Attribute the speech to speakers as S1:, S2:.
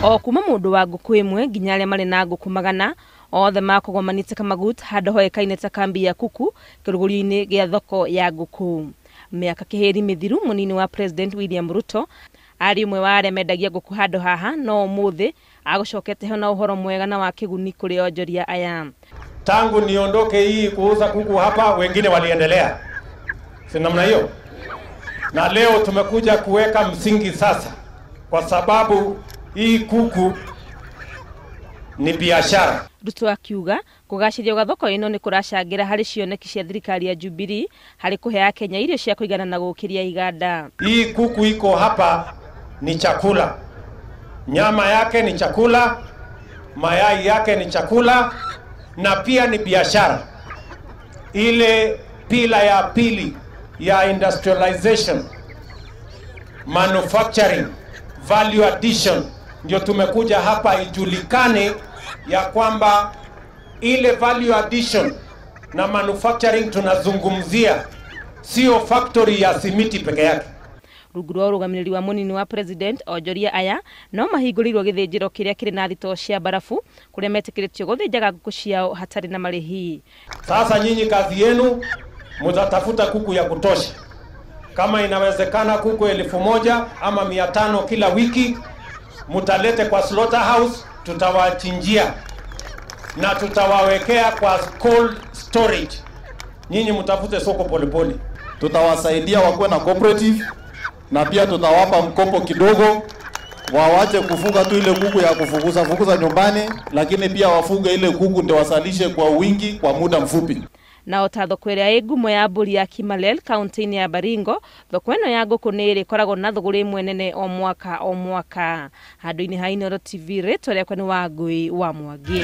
S1: O kuma mũndũ wa ngũkũ ĩmwe nginya arĩa marĩ na ngũkũ magana othe makũgomanĩte Kamagut handũ hoĩkaine ta kambi ya kuku kĩrũgũrio-inĩ gĩa thoko ya ngũkũ. Mĩaka kĩhĩri mĩthiru mũnini wa President William Ruto arĩ ũmwe wa arĩa mendagia ngũkũ handũ haha, no ũmũthĩ agũcokete ho na ũhoro mwega na wa kĩguni kũrĩ onjoria aya.
S2: Tangu niondoke hii kuuza kuku hapa, wengine waliendelea, si namna hiyo? Na leo tumekuja kuweka msingi sasa, kwa sababu hii kuku ni biashara.
S1: Ruto akiuga kũgacĩrio gwa thoko ĩno nĩ kũracangĩra harĩ cioneki cia thirikari ya Jubilee harĩ kũhe Akenya irio cia kũigana na gũkĩria iganda.
S2: Hii kuku iko hapa ni chakula, nyama yake ni chakula, mayai yake ni chakula, na pia ni biashara. Ile pila ya pili ya industrialization, manufacturing, value addition, ndio tumekuja hapa ijulikane ya kwamba ile value addition na manufacturing tunazungumzia sio factory ya simiti peke yake.
S1: Rungu rwa ũrũgamĩrĩri wa mũnini wa president, onjoria aya no mahingũrĩirwo gĩthĩnjĩro kĩrĩa kĩrĩ na thitoo cia barafu kũrĩa metĩkĩrĩtio gũthĩnjaga ngũkũ ciao hatarĩ na marĩhi.
S2: Sasa nyinyi kazi yenu mutatafuta kuku ya kutosha, kama inawezekana kuku 1000 ama 500 kila wiki, mutalete kwa slaughterhouse, tutawachinjia na tutawawekea kwa cold storage. Nyinyi mtafute soko polepole.
S3: Tutawasaidia wakuwe na cooperative na pia tutawapa mkopo kidogo, wawache kufuga tu ile kuku ya kufukuza fukuza nyumbani, lakini pia wafuge ile kuku ndio wasalishe kwa wingi kwa muda mfupi.
S1: Na ota thoko ĩrĩa ĩ ngumo ya mbũri ya Kimalel kaunti-inĩ ya Baringo, thoko ĩno ya ngũkũ nĩ ĩrĩkoragwo na thũgũrĩ ĩmwe nene o mwaka o mwaka. Handũ-inĩ ha Inooro TV, rĩtwa rĩakwa nĩ Wangũi wa Mwangi.